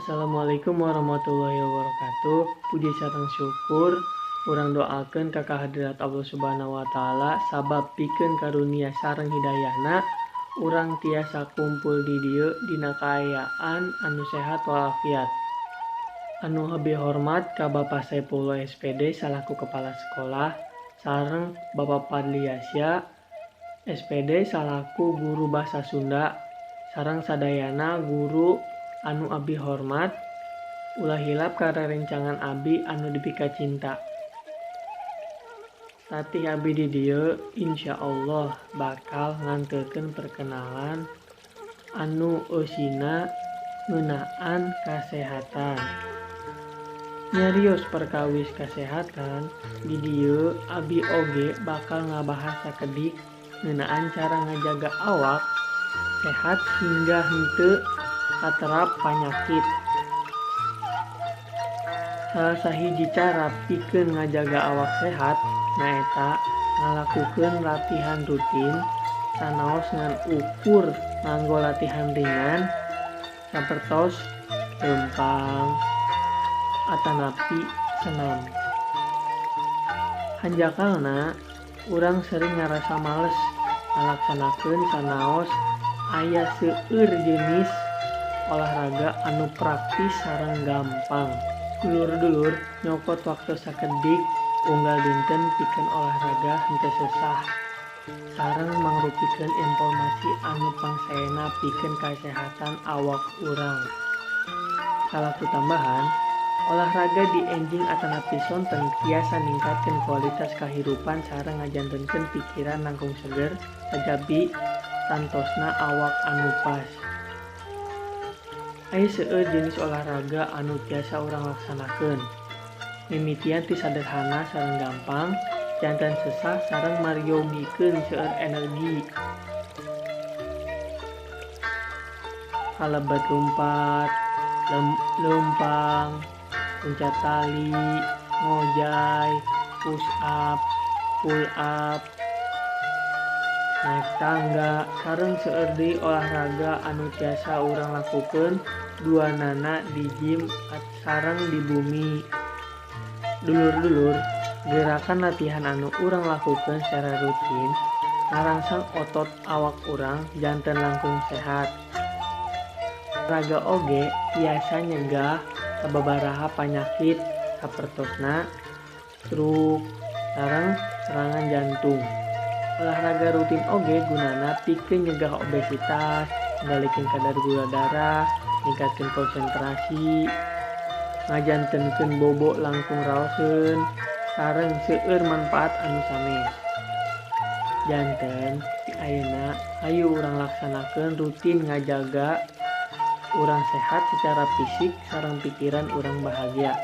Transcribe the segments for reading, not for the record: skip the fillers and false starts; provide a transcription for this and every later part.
Assalamualaikum warahmatullahi wabarakatuh. Puji sareng syukur urang doakeun ka kahadirat Allah Subhanahu wa taala sabab pikeun karunia sareng hidayahna urang tiasa kumpul di dieu dina kaayaan anu sehat walafiat. Anu abdi hormat ka Bapak Saipullah SPD salaku kepala sekolah sareng Bapak Padliasya SPD salaku guru bahasa Sunda sareng sadayana guru anu abdi hormat, ulah hilap ka rerencangan abdi anu dipikacinta. Tatih abdi di dieu insyaallah bakal nganteurkeun perkenalan anu eusina ngeunaan kasehatan. Nyarios perkawis kasehatan, di dieu abdi oge bakal ngabahas sakedik ngeunaan cara ngajaga awak sehat hingga henteu katerap panyakit. Salah sahiji cara pikeun ngajaga awak sehat nyaeta ngalakukeun latihan rutin sanaos ngan ukur nganggo latihan ringan sapertos leumpang atanapi senam. Hanjakalna urang sering ngarasa males ngalaksanakeun sanaos aya seueur jenis olahraga anu praktis sareng gampang. Dulur-dulur nyokot waktu sakedik unggal dinten pikeun olahraga henteu sesah sareng mangrupikeun informasi anu pangsaena pikeun kasehatan awak urang. Salaku tambahan, olahraga di enjing atanapi sonten tiasa ningkatkeun kualitas kahirupan sareng ngajantenkeun pikiran langkung seger sajabi tantosna awak anu pas. Aya seueur jenis olahraga anu tiasa urang laksanakeun. Mimitian ti saderhana sareng gampang, janten sesah sareng maryogikeun seueur energi. Kalebet lumpat, leumpang, loncat tali, ngojay, push up, pull up, naik tangga, sareng seueur deui olahraga anu tiasa urang lakukeun duanana di gym sareng di bumi. Dulur-dulur, gerakan latihan anu urang lakukeun secara rutin ngarangsang otot awak urang janten langkung sehat. Olahraga oge tiasa nyegah sababaraha panyakit sapertosna stroke sareng serangan jantung. Olahraga rutin oge gunana pikeun nyegah obesitas, ngendalikeun kadar gula darah, ningkatkeun konsentrasi, ngajantenkeun bobo langkung raoseun, sareng seueur manfaat anu sanes. Janten ti ayeuna hayu urang laksanakeun rutin ngajaga urang sehat secara fisik sareng pikiran urang bahagia.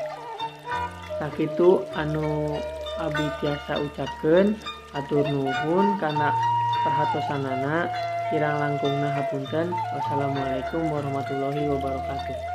Sakitu anu abdi tiasa ucapkeun, hatur nuhun kana perhatosanana, kirang langkungna hapunten. Wassalamualaikum warahmatullahi wabarakatuh.